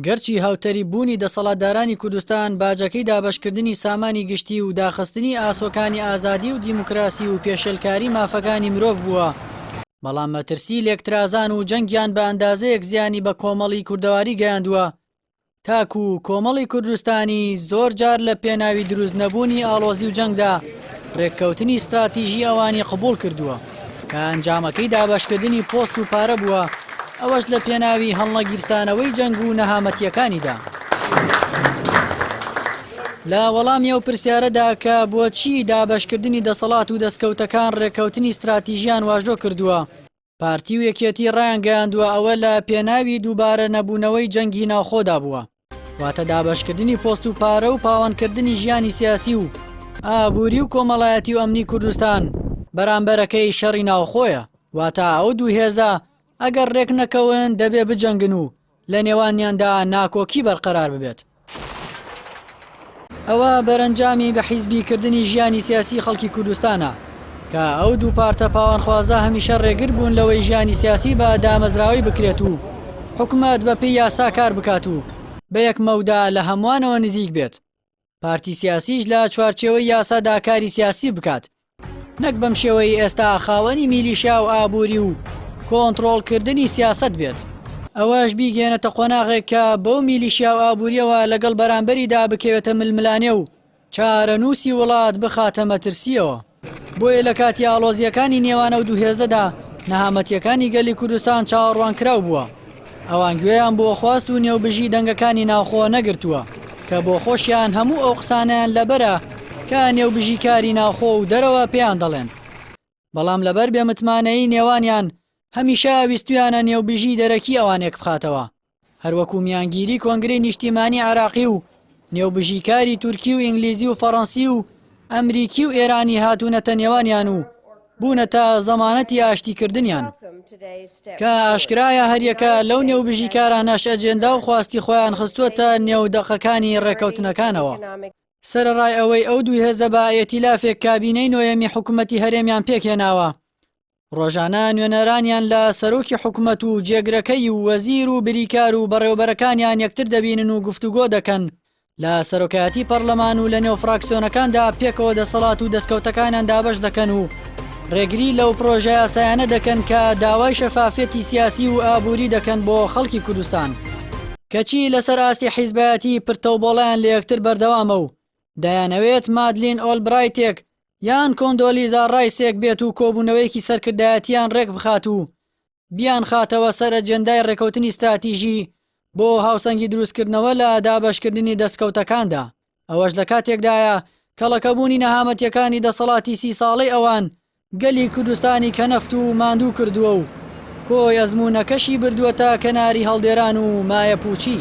گەرچی هاوتەریب بوونی دەسەڵاتدارانی کوردستان باجەکەی دابەشکردنی سامانی گشتی و داخستنی ئاسۆکانی ئازادی و دیموکراسی و پێشێلکاری مافەکانی مرۆڤ بووە، بەڵام مەترسی لێکترازان و جەنگیان بە ئەندازەیەک زیانی بە کۆمەڵی کوردەواری گەیاندووە تاکو کۆمەڵی کوردستانی زۆر جار لە پێناوی دروست نەبوونی ئاڵۆزی و جەنگدا رێککەوتنی ستراتیژی ئەوانی قبوڵ کردووە کە ئەنجامەکەی دابەشکردنی پۆست و پارە بووە، ئەوەش لە پێناوی هەڵنەگیرسانەوەی جەنگ و نەهامەتییەکانیدا. لە وەڵامی ئەو پرسیارەدا کە بۆچی دابەشکردنی دەسەڵات و دەستکەوتەکان رێککەوتنی ستراتیژیان واژۆ کردووە، پارتی و یەکێتی ڕایانگەیاندووە ئەوە لە پێناوی دووبارە نەبوونەوەی جەنگی ناوخۆدا بووە، واتە دابەشکردنی پۆست و پارە و پاوانکردنی ژیانی سیاسی و ئابووری و کۆمەڵایەتی و ئەمنی کوردستان بەرامبەرەکەی شەڕی ناوخۆیە، واتە ئەو دوو هێزە ئەگەر ڕێک نەکەون دەبێ بجەنگن و لە نێوانیاندا ناکۆکی بەرقەرار ببێت. ئەوە بەرەنجامی بە حیزبی کردنی ژیانی سیاسی خەڵکی کوردستانە کە ئەو دوو پارتە پاوانخوازە هەمیشە ڕێگر بوون لەوەی ژیانی سیاسی بە دامەزراوەی بکرێت و حکومەت بە پێی یاسا کار بکات و بە یەک مەودا لە هەمووانەوە نزیک بێت. پارتی سیاسیش لە چوارچێوەی یاسادا کاری سیاسی بکات نەک بەم شێوەی ئێستا خاوەنی میلیشیا و ئابووری و کۆنتڕۆڵکردنی سیاسەت بێت ئەوەش بیگەێنێتە قۆناغێک کە بەو میلیشیا و ئابووریەوە لەگەڵ بەرامبەریدا بکەوێتە ململانێ و چارەنووسی وڵات بخاتە مەترسییەوە. بۆیە لە کاتی ئاڵۆزییەکانی نێوان ئەو دوو هێزەدا، نەهامەتییەکانی گەلی کوردستان چاوەڕوانکراو بووە. ئەوان گوێیان بۆ خواست و نێوبژی دەنگەکانی ناوخۆ نەگرتووە، کە بۆ خۆشیان هەموو ئەو قسانەیان لەبەرە کە نێوبژیکاری ناوخۆ و دەرەوە پێیان دەڵێن. بەڵام لەبەر بێمتمانەیی نێوانیان، هەمیشە ویستویانە نێوبژی دەرەکی ئەوان یەکبخاتەوە. هەروەکو میانگیری کۆنگرەی نیشتیمانی عێراقی و نێوبژیکاری تورکی و ئینگلیزی و فەڕەنسی و ئەمریکی و ئێرانی هاتوونەتە نێوانیان و بوونەتە زەمانەتی ئاشتیکردنیان کە ئاشکرایە هەریەکە لەو نێوبژیکارانەش ئەجێندا و خواستی خۆیان خستووەتە نێو دەقەکانی ڕێکەوتنەکانەوە. سەرەڕای ئەوەی ئەو دوو هێزە بە ئیتیلافێک کابینەی نۆیەمی حکومەتی هەرێمیان پێکهێناوە، ڕۆژانە نوێنەرانیان لە سەرۆکی حکومەت و جێگرەکەی و وەزیر و بریکار و بەڕێوبەرەکانیان یەکتر دەبینن و گفتوگۆ دەکەن لە سەرۆکایەتی پەرلەمان و لە نێو فراکسیۆنەکاندا پێکەوە دەسەڵات و دەستکەوتەکانیان دابەش دەکەن و ڕێگری لەو پرۆژە یاسایانە دەکەن کە داوای شەفافیەتی سیاسی و ئابووری دەکەن بۆ خەڵکی کوردستان. کەچی لەسەر ئاستی حیزبایەتی پرتەوبۆڵەیان لە یەکتر بەردەوامە و دەیانەوێت مادلین ئۆلبرایتێک یان کۆندۆلیزا ڕایسێک بێت و کۆبوونەوەیەکی سەرکردایەتییان ڕێکبخات و بیانخاتەوە سەر ئەجێندای ڕێکەوتنی ستراتیژی بۆ هاوسەنگی دروستکردنەوە لە دابەشکردنی دەستکەوتەکاندا. ئەوەش لە کاتێکدایە کەڵەکەبوونی نەهامەتیەکانی دەسەڵاتی سی ساڵەی ئەوان گەلی کوردستانی کەنەفت و ماندوو کردووە و کۆی ئەزموونەکەشی بردووەتە کەناری هەڵدێران و مایەپووچی.